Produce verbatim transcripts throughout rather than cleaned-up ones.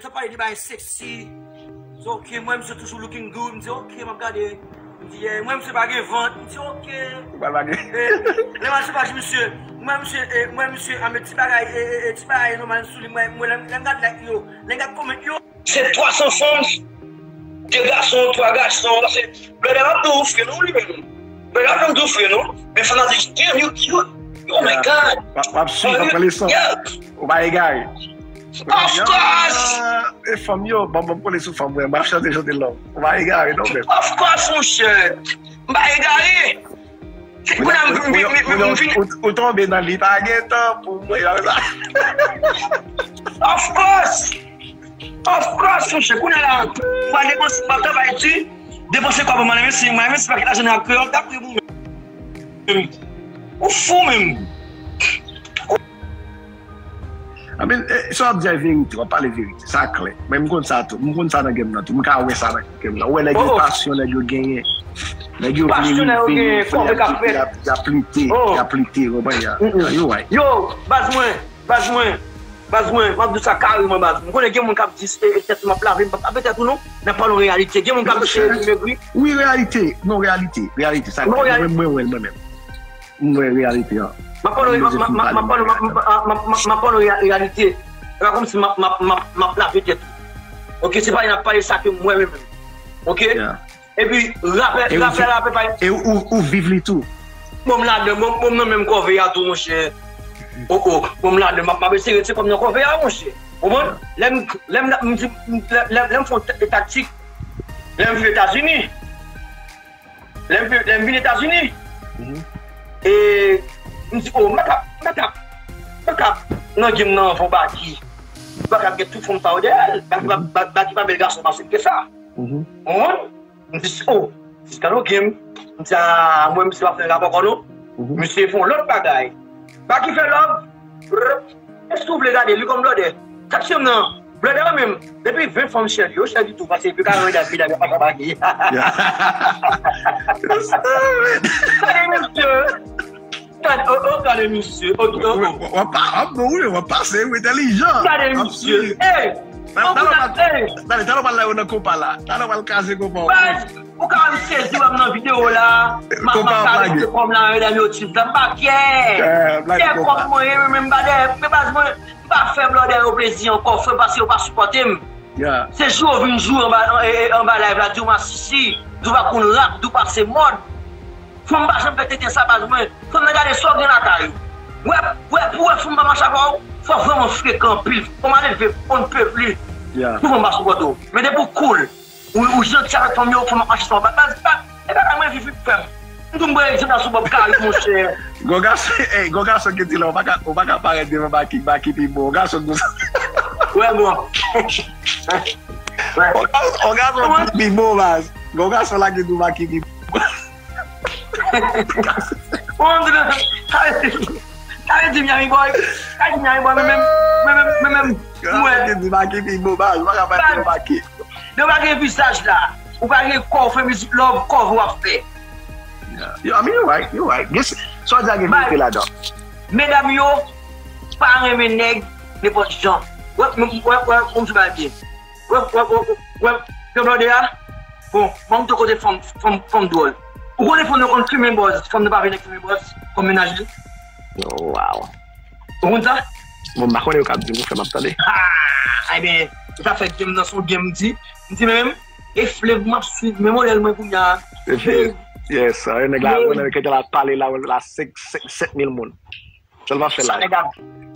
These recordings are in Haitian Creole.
Sa pale de bagay sexy. M di, "Ok, mwen, misye toujou looking good." M di, "Ok, m ap gade." M di, "Yeah, mwen, misye pa gen vant." M di, "Ok." Ou pa gen. Eh, lè m al sou paj misye, mwen, misye, eh, mwen, misye, a met ti bagay, eh, eh, eh, ti bagay nòmal sou li, mwen, mwen, lè m, lè m gad like yo, lè m gad comment yo. Se twa san fanm, de gason, twa gason, se Brother ap dou fre non li menm. Brother ap dou fre non. Men fanm nan di, "Damn, you cute. Oh my God." W ap, w ap swiv, w ap pran leson. Yeah. Ou pa egare. Of course. E fanm yo, ban m, ban m kole sou fanm mwen. M ap chante, chante love. Ou pa egare non menm. Of course, monchè. M pa egare. Se pou nan m vin, vin, vin, vin, vin. Ou, ou tonbe nan li, pa gen tan pou mwen. Of course. Of course, monchè, kounye a la, m pral depanse, m pral travay di, depanse kòb mwen, menm si mwen, menm si pa gen lajan nan kreyòl, dapre mwen menm. Ou fou menm. I mean, eh, sa w ap di a verite, w ap pale verite, sa klè. Mwen, m konn sa tou, m konn sa nan game nan tou, m ka wè sa nan game nan. Ou wè nèg yo, pasyon nèg yo genyen, nèg yo vle rive, y ap, y ap, y ap lite, y ap lite, ou konprann ya? Yo, baz mwen, Baz mwen, baz mwen, m ap di w sa kareman, baz. M konnen gen moun k ap di, e, e, tèt ou m ap lave, m p ap lave tèt ou non. Nan pale yon reyalite. Gen moun k ap di, e, li megri. Wi, reyalite. Non, reyalite. Reyalite. Sa, mwen, mwen wè l mwen menm. M wè reyalite an. M ap pale, m ap, m ap, m ap, m ap pale, m ap, m ap, m ap, m ap, m ap pale reya-, reyalite. E pa kòmsi m ap, m ap, m ap, m ap lave tèt ou. Oke, se pa n ap pale sa ke m wè mwen menm. Oke? Epi, rapè, rapè, rapè pa. E ou, ou viv li tou. Bon, m ladan, bon, bon, m nan menm kòve a tou, monchè. O, o, bon, m ladan, m ap, m ap eseye retire kò m nan kòve a, monchè. Ou konprann? Lè m, lè m, m di, lè, lè, lè m fè yon t-, taktik, lè m vin Etazini, lè m vin, lè m vin Etazini, e, m di, o, m pa ka, m pa ka, m pa ka nan game nan anvan Baky. Baky ap gen tout fanm sa yo dèyè l. Baky pa, Ba-, Baky pa bèl gason pase l ke sa. Ou konprann? M di, o, Siskan nou game. M di, a, mwen, misye pa fè rapò kò nou. Misye fè yon lòt bagay. Baky fè love. Prr. Èske w vle gade li kòm blòdè? Sa k se m nan? Blòdè yo menm, depi ven fanm chè li, yo chè li tou, paske yo ka rele medam yo pa ka Baky. Gade mesye. Gade, o, o, gade misye. O, o, o. W ap pa, w ap bon, wi, w ap pase, wi, entèlijan. Gade misye. Ey! Talè, talè w pral la yo nan konpa la. Talè w pral kraze konpa w. Baz, ou ka wè m sezi wè m nan videyo la. M ap pale de kòm la, medam yo ti, m pa kè. Kè kòm mwen, men m pa dèyè, men baz mwen, m pa fè blòdè yo plezi ankò, frè, paske yo pa sipòte m. Se jou yo vin jou anba, e, e, anba live la, di w masisi, di w pa konn rap, di w pase mòd. Fanm pa janm fè tenten sa baz mwen. Fanm nan gade sa w gen lakay ou. Wè, wè, pou wè fanm pa mache avè w, fò w vrèman frekan anpil. Fò w malelve, on ne peut plus. Pou fanm pa sipòte w. Men depi w cool, ou, ou janti avèk fanm yo, fanm ap mache sou w. Baz, baz, e bagay mwen viv wi frè m. M tou m pran egzanp la sou Bob Kari, monchè. Gon gason, ey, gon gason ki di la, ou pa ka, ou pa ka parèt devan Baky, Baky pi bon. Gon gason ki di sa. Wè, bon. Gon gason, gon gason ki pi bon, baz. Gon gason la ki di Baky pi bon. Bon, sa vle di Miami Boy, sa vle di Miami Boy, men menm, men menm, men menm, mwen. Gon gason ki di Baky pi bon, baz. Ou pa ka parèt devan Baky. Depi w pa gen vizaj la, ou pa gen kò, w fè mizik love, kòve w ap fè. Yo, I mean, you right, you right. Gen, sa w di a gen verite ladan. Medam yo pa renmen nèg nenpòt jan. Wè, wè, wè, wè, wè, wè, wè, wè, wè, wè, blòdè a. Bon, ban m tou kote fanm, fanm, fanm dwòl. Ou konnen fanm nan konn fimen bòz, fanm nan pa vle nèg fimen bòz, kòm mennaj li. Oh, wow. Ou konn sa? Bon, m pa konnen yo k ap di m, ou fè m ap tande. Ah, ebyen, sa fè game nan se yon game, m di, m di menm, e Flav m ap swiv, men modèl mwen kounye a. E Flav. Yes, sa, nèg la, mwen, nèg ki te la pale la, la, senk, senk, senk mil moun. Sèlman fè live. Sa nèg ap,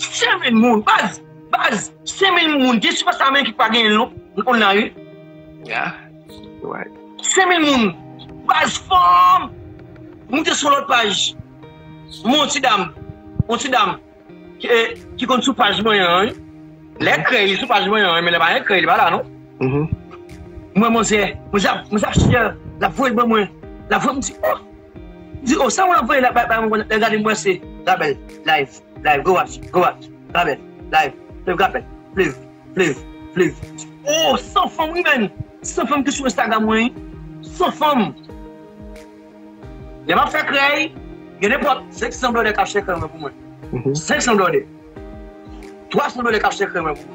senk mil moun, baz, baz, senk mil moun, gen sipòsa menm ki pa genyen l non, m konn la wi. Yeah, you right. Senk mil moun, baz fanm, moute sou lòt paj. Mwen yon ti dam, yon ti dam, ki, ki konn sou paj mwen an, wi. Lè krèy li sou paj mwen an, wi, men lè pa gen krèy li pa la non. Mwen, manzè, manzè ap, manzè ap share, l ap voye l ban mwen. L ap voye, m di, oh! M di, oh, sa moun ap voye la, bay, bay mwen, lè gade m wè se Rabèl, live, live, go watch, go watch, Rabèl, live, Flav Rabèl, Flav, Flav, Flav. Oh, san fanm, wi, menn. San fanm ki sou Instagram mwen, wi. San fanm. Lè m ap fè krèy, gen nenpòt senk san blòdè k ap share krèy mwen pou mwen. Senk san blòdè. Twa san blòdè k ap share krèy mwen pou mwen.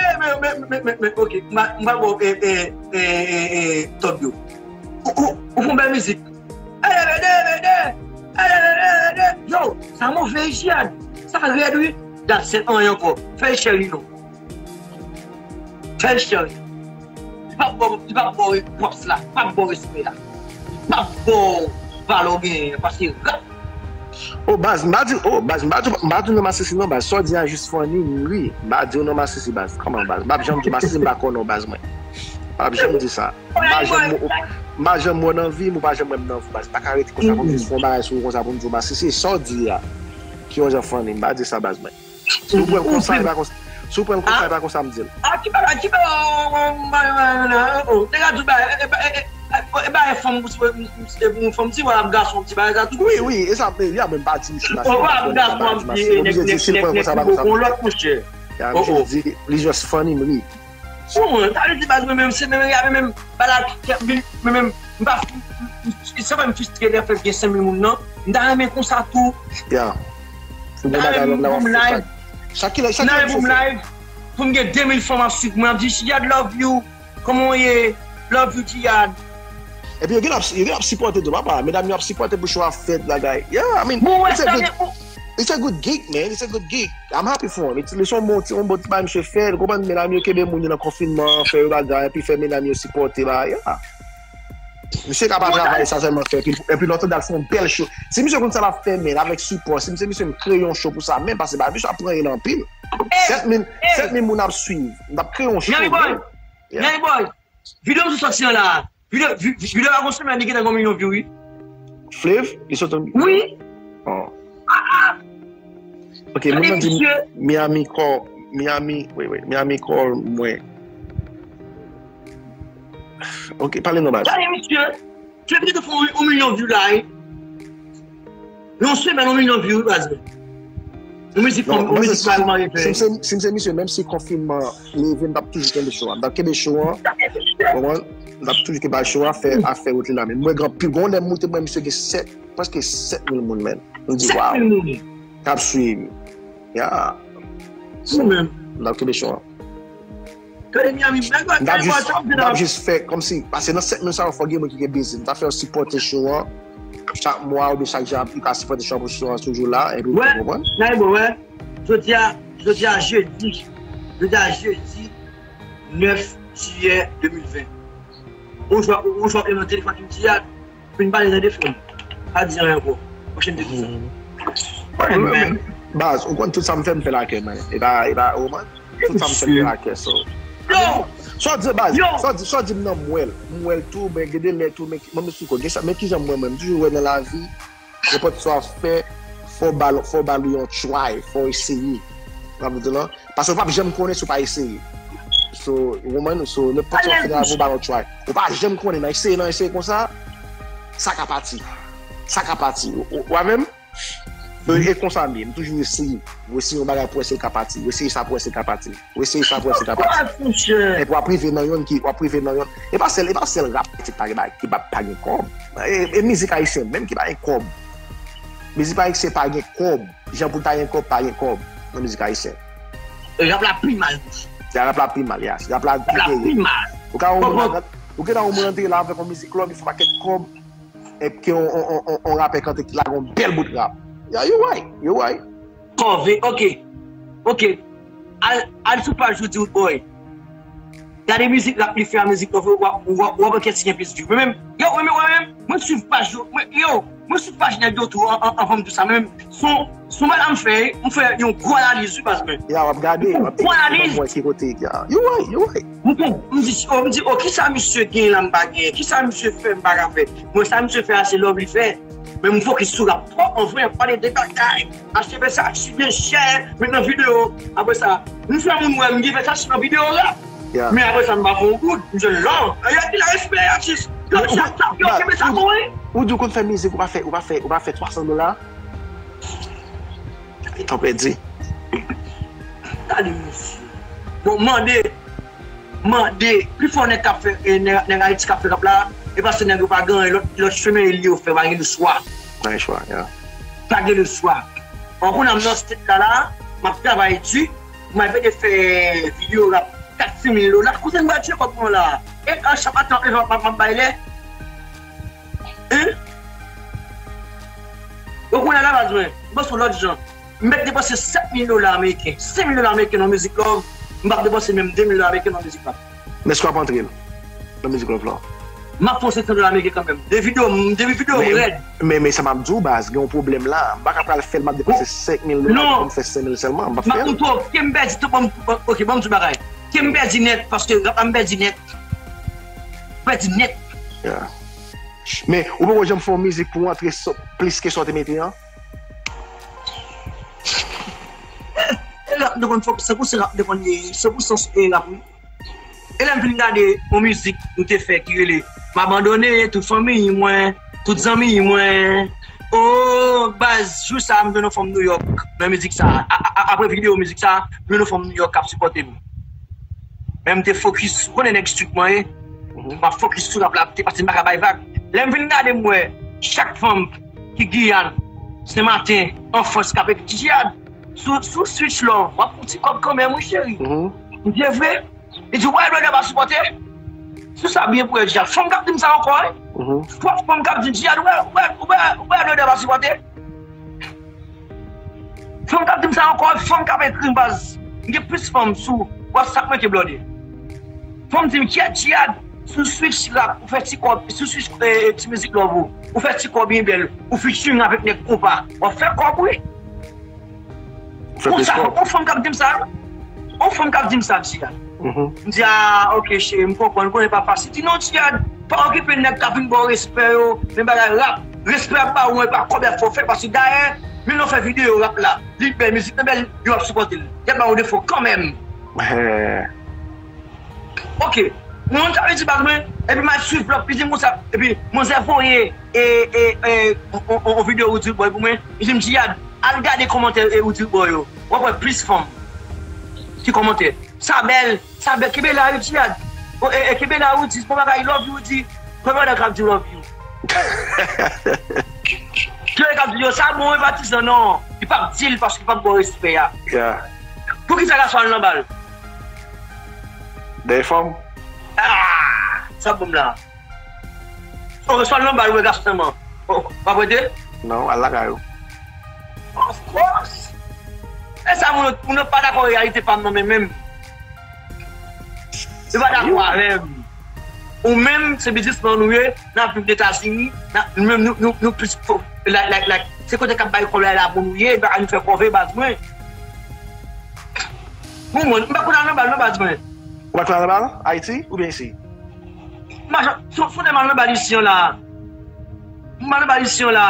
Ede, men, men, men, men, men, ok, m va, m va ba w, e, e, e, e, e, top yo. Ou, ou, ou fè yon bèl mizik. Ede, ede, ede, ede, ede, ede. Yo, sa move, Jihad. Sa rèd, wi. Dat se anyen ankò. Fè l cheri non. Fè l cheri. Li p ap ba w, li p ap ba w props la. Li p ap ba w respè la. Li p ap ba w valè w genyen an, paske rap. Oh, baz, m pa di, oh, baz, m pa di, m pa di w non masisi non, baz. Sa w di a jis funny, m ri. M pa di w non masisi, baz. Kòman, baz? M p ap janm di w masisi, m pa konnen w, baz, mwen. M p ap janm di sa. M pa janm, m pa janm wè w nan vi m, ou pa janm wè m nan vi w, baz. M pa ka rete konsa pou m jis fè yon bagay sou ou konsa pou m di w masisi. Sa w di a, ki yon jan funny, m pa di sa, baz, mwen. Si w pran l konsa, e pa konsa. Si w pran l konsa, e pa konsa m di l. A ki bagay, ki bagay, oh, oh, oh, oh, oh, oh, nèg la di w bagay, e, e, e, e, e, e bagay fanm, pou, pou, pou, pou fanm, ti bagay ap gason, ti bagay sa tou. Wi, wi, e sa, men, ya, men m pa di misye la, oh, ap gason, ap di, nèg, nèg, nèg, nèg, nèg, yon lòt, monchè. Ya, misye di, li just funny, m ri. Bon, sa vle di, baz, mwen menm, se menm, ya, mwen menm, bagay la, mwen menm, m pa, m, m, m, sa fè m fristre lè fè gen senk mil moun nan. M ta renmen konsa tou. Ya. M ta renmen pou m live. Chak kilè, chak kilè pou m live, pou m gen de mil fanm ap swiv mwen, ap di, "Jihad, love you. Kòman w ye? Love you, Jihad." Epi yo gen ap, yo gen ap sipòte tou, papa. Medam yo ap sipòte pou show a fèt, bagay. Yeah, I mean, it's a good, it's a good gig, man. It's a good gig. I'm happy for him. It's, li se yon bon, yon bon ti bagay misye fè. Ou konprann, medam yo kenbe moun yo nan konfinman an, fè yo bagay, epi fè medam yo sipòte, bagay. Yeah. Misye ka pa travay sa sèlman fè, epi, epi lòt la al fè yon bèl show. Si misye konn sa l ap fè, men avèk sipò, si misye, misye m kreye yon show pou sa menm, paske bagay misye ap pran anpil. Sèt mil, sèt mil moun ap swiv. M t ap kreye yon show, man. Yeah. Nèg boy, videyo m sot sòti an la. Videyo, vi-, vi-, videyo a gon semèn li gentan gon milyon view, wi. Flav, li sot an. Wi. Oh. Ah, ah. Ok, moun nan di Miami call, Miami, wait, wait, Miami call mwen. Ok, pale non, baz. Gade misye, Flav gentan fè yon, yon milyon view la, wi. Yon semèn, yon milyon view, baz. Yon mizik, yon mizik pa mande fè. Si m se, si m se misye, menm si konfinman leve, m t ap toujou kenbe show a. M t ap kenbe show a. Konprann? M t ap toujou kenbe show a, fè, a fè wout li la. Men mwen gen anpil, gon lè m moute, mwen, misye gen sèt, prèske sèt mil moun, men. M di, waw. Sèt mil moun. K ap swiv. Ya. M t ap kenbe show a. Gade Miami, men gade, m t ap jis, m t ap jis fè kòmsi, paske nan sèt moun sa yo, fò gen moun ki gen biznis. M t ap fè yo sipòte show an. Chak mwa oubyen chak jan, yo ka sipòte show an pou show an toujou la, epi ou konprann. Wè, jodi a, jodi a jedi, jodi a jedi nèf jiyè de mil ven. Ou jwa, ou jwa nan telefòn, m di a, Fin pale nan defo m. Pa di anyen ankò. Pwochèn te di sa. Baz, ou konn tout sa m fè, m fè l ak kè, man. E pa, e pa, ou man. Tout sa m fè, m fè l ak kè, so. Yo! Sa w di, baz? Yo! Sa w di, sa w di m nan m wè l. M wè l tou, men gen de lè tou, men, men, men sou kò, gen sa, men kijan m wè mwen, m toujou wè nan lavi, nenpòt sa w ap fè, fò w ba l, fò w ba l yon try, fò w eseye. Sa m di la, Paske ou p ap janm konnen si ou pa eseye. So, ou konprann? So, nenpòt sa w fè nan lavi, ou ba l yon try. Ou pa janm konnen, nan eseye, nan eseye konsa, sa ka pati. Sa ka pati. Ou, ou, ou avè m? E, e konsa m ye, m toujou eseye. Ou eseye yon bagay pou wè si l ka pati. Ou eseye sa pou wè si l ka pati. Ou eseye sa pou wè si l ka pati. Epi w ap rive nan yonn ki, w ap rive nan yonn. E pa sèl, e pa sèl rap ki pa gen, ki pa, pa gen kòb. E, e mizik ayisyen menm ki pa gen kòb. Mizik ayisyen pa gen kòb. Jan pou l ta gen kòb, pa gen kòb nan mizik ayisyen. Rap la pi mal. Ya, rap la pi mal, ya. Rap la pi mal. Ou ka wè yon moun, ou gen yon moun rantre la avèk yon mizik lòm, li fè pakèt kòb. Epi ke yon, yon, yon, yon, yon rapè kanpe ki lage yon bèl bout rap. Yeah, you right, you right. Kòve, ok. Ok. Al, al sou paj Rudy Roodboy. Gade mizik rap li fè a, mizik love, w ap, w ap, w ap wè kiyès ki gen plis view. Mwen menm, yo, mwen menm, mwen menm, mwen swiv paj yo, mwen, yo, mwen swiv paj nèg yo tou, an, an, anvan m di sa, mwen menm, son, son bagay m fè, m fè yon gwo analiz, wi, baz mwen. Ya, w ap gade, w ap gade, w ap wè ki kote, ya. You right, you right. M di, oh, m di, oh, kisa misye gen la m pa gen? Kisa misye fè m pa ka fè? Mwen, sa misye fè a, se love li fè. Men m fokis sou rap twòp, an vre, pale de bagay. Achte Versace byen chè, met nan videyo. Apre sa, m fè moun wè m gen Versace nan videyo rap. Men apre sa, m pa fè yon goud, m jwenn love. Yo di la respè atis. Yo, sa, sa, yo, kenbe sa pou mwen. Ou di ou konn fè mizik, ou pa fè, ou pa fè, ou pa fè twa san dola? Tan pèdi. Gade mesye. Bon, mande, mande, pifò nèg k ap fè, eh, nèg, nèg Ayiti k ap fè rap la, e paske nèg yo pa gen lòt, lòt chemen li yo fè, pa gen le chwa. Pa gen chwa, ya. Pa gen le chwa. Bon, kounye a m nan state la, la, m ap travay di, m ap vin fè videyo rap kat, senk mil dola. Kote m pral tire kòb mwen la? E an chak atan, e m ap, m ap bay lè. Hein? Ou konnen la baz mwen, m panse yon lòt jan. M mèt depanse sèt mil dola ameriken, senk mil dola ameriken nan mizik love, m p ap depanse menm de mil dola ameriken nan mizik la. Men èske w ap antre l nan mizik love la? M ap fè yon senk san dola ameriken kanmenm. De videyo m, de videyo m rèd. Men, men sa m ap di w, baz, gen yon pwoblèm la. M pa ka pral fè l, m ap depanse senk mil dola pou m fè senk mil sèlman. M p ap fè l. M ap kontre w, ke m pèdi tout, bon, ok, ban m di w bagay. Ke m pèdi nèt, paske rap la m pèdi nèt. M pèdi nèt. Yeah. Men, ou poko janm fè yon mizik pou w antre plis ke sa w te mete an? E rap nou konn fòk, se pou se rap nou konn ye, se pou sans e rap wi. E lè m vin gade yon mizik nou te fè ki rele M abandone tout fanmi mwen, tout zanmi mwen. Oh, baz, jou sa a, m jwenn yon fanm Nouyòk nan mizik sa a. A, a, a, apre videyo mizik sa a, m jwenn yon fanm Nouyòk k ap sipòte m. Men m te fokis, ou konnen nèg street mwen ye. M ap fokis sou rap la, te pase m pa ka bay vag. Lè m vin gade m wè, chak fanm ki Giyàn, Senmaten, an Frans k ap ekri Djihad, sou, sou Switch Love, w ap fè yon ti kòb kanmenm, wi, cheri. M di, e vre? Li di, w wè, brother pa sipòte? Sou sa byen pou wè Djihad. Fanm k ap di m sa ankò, wi. Twòp fanm k ap di Djihad, w wè, w wè, w wè, w wè, brother pa sipòte? Fanm k ap di m sa ankò, fanm k ap ekri m baz. M gen plis fanm sou WhatsApp mwen ke blòde. Fanm di m, kyèt Djihad, sou Switch Rap, ou fè ti kòb, sou Switch, eh, ti mizik love ou. Ou fè ti kòb byen bèl, ou featuring avèk nèg konpa. W ap fè kòb, wi. Konsa, on fanm k ap di m sa, on fanm k ap di m sa, Djihad. M di, ah, ok, cheri, m konprann, konnen pa fasil. Di non, Djihad, pa okipe nèg k ap vin ba w respè yo, men bagay rap, respè ap ba ou, e pa kòb y ap fè w fè, paske dayè, menm lè w fè videyo rap la, li bèl, mizik lan bèl, yo ap sipòte l. Y ap ba w defo kanmenm. Ok. Moun sa vle di baz mwen, epi m al swiv blòf li di m konsa, epi manzè voye, e, e, e, on, on, on videyo Roody Boy pou mwen, li di m, Djihad, al gade kòmantè e Roody Boy yo. W ap wè plis fanm ki kòmante. Sa bèl, sa bèl, kenbe la wi Djihad. O, e, e, kenbe la Roody, bon bagay, love you Roody. Konbyen moun k ap di love you? Yo k ap di yo, sa bon wi patizan, non. Li p ap di l paske li p ap ba w respè a. Poukisa gason al nan bal? Dèyè fanm. Ah! Sa bon la. O, swa l nan bal, ou wè gason sèlman. O, w ap rete? Non, al lakay ou. Of course! E sa, moun, moun yo pa dakò reyalite pa m nan men menm. Yo pa dakò avè m. Ou menm, se biznisman nou ye, n ap viv Etazini, n ap, nou menm, nou, nou, nou plis fò, like, like, like, se kote k ap bay kòb la, la pou nou ye, bagay nou fè kòve, baz mwen. Moun, moun, m pa konn al nan bal, non, baz mwen. Ou pa konn al nan bal? Ayiti oubyen isi? M pa janm, sou, sou de m al nan bal isi an la. M al nan bal isi an la.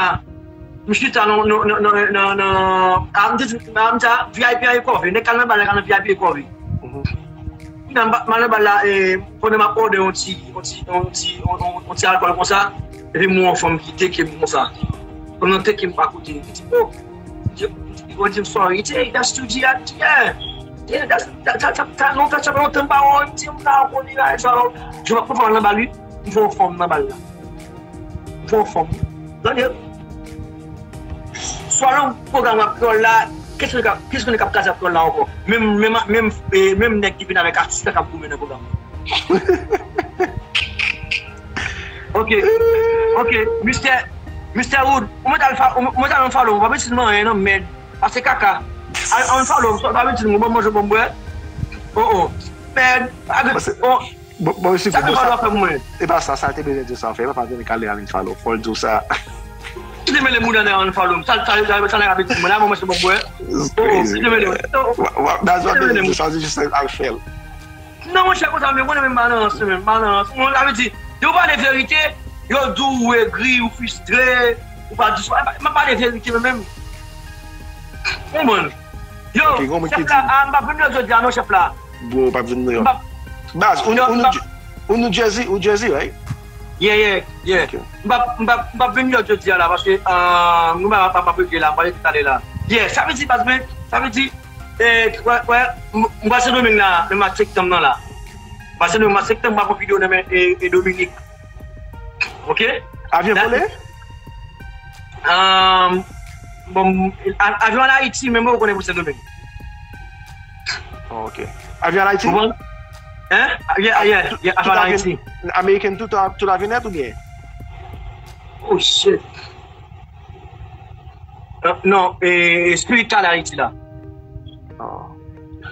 M chita nan, nan, nan, a, m te di, a, m di, a, V I P a e kòve. Nèg k al nan bal la ka nan V I P e kòve. Kounye a m pa, m al nan bal la, e, pandan m ap òdè yon ti, yon ti, yon ti, yon, yon, yon ti alkòl konsa, epi m wè yon fanm ki teke m konsa. Pandan l teke m pa koute, li di, oh! Li konn di m, "Sorry, Jay, that's too G at G." Yeah, that's, that, that, that, that, lontan, sa fè lontan m pa wè w, m di m la, w konnen, right, so, je vais prendre la balle, m fè yon fòm nan bal la. M fè yon fòm. Tande. Swa nan pwogram rap kreyòl la, kiyès konnen k ap, kiyès konnen k ap kraze rap kreyòl la ankò? Menm, menm, menm, eh, menm nèg ki vin avèk atis la k ap goumen nan pwogram nan. Ok, ok, Mistè, Mistè Wood, ou mèt al fa-, ou mèt al unfollow m, ou pa bezwen di m anyen non, mèd. Pase kaka. Al unfollow m, ou pa bezwen di m, ou ban m manje, ou ban m bwè. Oh, oh. Mèd. Bon, bon, bon, bon, sa te fè mwen. E pa sa, sa te bezwen di sa, fè, pa vin kale al unfollow, fò l di w sa. Ki te mele mouda nan unfollow m? Sa, sa, sa, sa nèg ap di mwen la, mwen mwen se bon bwè. Oh, oh, ki te mele mwen? Oh, oh. That's what they do, so just al fè l. Non, monchè, konsa, men, mwen, menm balans, menm balans. Mwen, sa vle di, yo pale verite, yo di w egri, ou fristre, ou pa di, m ap pale verite, mwen menm. Konprann? Yo, chèf la, a, m pa vin yo jodi a, non, chèf la. Bro, w p ap vin New York. Baz, ou, ou, New, ou New Jersey, ou Jersey, right? Yeah, yeah, yeah. Ok. M p ap, m p ap, m p ap vin New York jodi a la, paske, euh, nou pa, pa, pa, pa regle la, m pale talè la. Yeah, sa vle di, baz, men, sa vle di, eh, wè, wè, m, m pral Sendomeng la, le mat septanm nan la. M pral Sendomeng, mat septanm, m ap fè videyo nan men, e, e Dominik. Ok? Avyon vole? Um, bon, a-, avyon an Ayiti, men mwen konnen pou Sendomeng. Oh, ok. Avyon an Ayiti? Ou konprann? Hein? Yeah, yeah, yeah, avyon an Ayiti. American tout, tout avyon nèt oubyen? Oh, shit. Euh, non, e, Spirit ta la Ayiti la. Oh.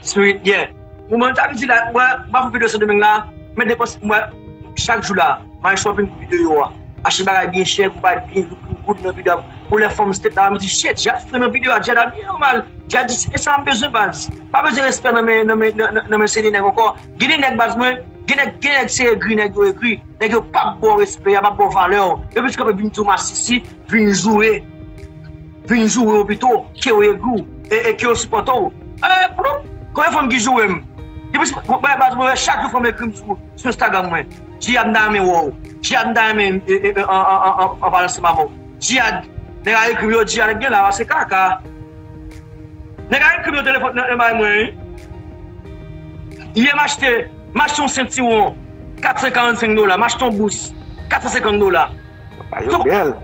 Spirit, yeah. Mwen, sa vle di la, mwen, mwen fè videyo Sendomeng la, men depans mwen, chak jou la, mwen shopping pou videyo a. Achte bagay byen chè, pou bagay byen goud nan videyo a. Pou lè fanm state la, mwen di, "Shit, Jad fre nan videyo a, Jad abye nòmal." Jad di, "E sa m bezwen, baz." Pa bezwen respè nan men, nan men, nan, nan, nan men se de nèg ankò. Gen de nèg, baz, mwen, gen nèg, gen nèg se egri, nèg yo egri. Nèg yo p ap ba w respè, y ap ba w valè w. Yo plis kanpe vin di w masisi, vin joure. Vin joure w pito, ke w egri w, e, e ke yo sipòte w. E, ploup, konbyen fanm ki joure m? Depi, mwen, mwen, mwen, chak jou fanm ekri m sou, sou Instagram mwen. Jihad, m ta renmen wè w. Jihad, m ta renmen, e, e, e, an, an, an, an, an pale ansanm avè w. Jihad, nèg a ekri m, yo, Jihad, nèg gen la, se kaka. Nèg a ekri m nan telefòn, nan, nan bay mwen, wi. Yè m achte, m achte yon sentiwon, kat san karannsenk dola, m achte yon bous, kat san senkant dola. Yo, bèl.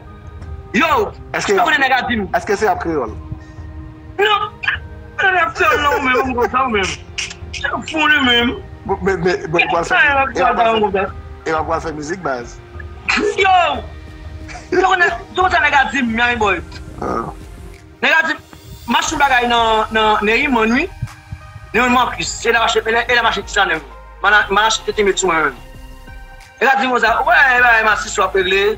Yo, èske ou konnen nèg a di m? Èske se rap kreyòl? Non, pa rap kreyòl non, ou menm, ou konn sa ou menm. Se fou li menm. Bon, men, men, bon, e w pral fè, e w pral fè, e w pral fè mizik, baz. Yo! Ou konnen, ou konnen sa nèg a di m, Miami Boy. Ah. Nèg la di, "M achte yon bagay nan, nan Neyman, wi. Neyman Marcus, e l ap achte, e l ap achte ti sa menm. M al achte tete met sou mwen menm." Nèg la di konsa, "Wè, e bagay masisi w ap regle.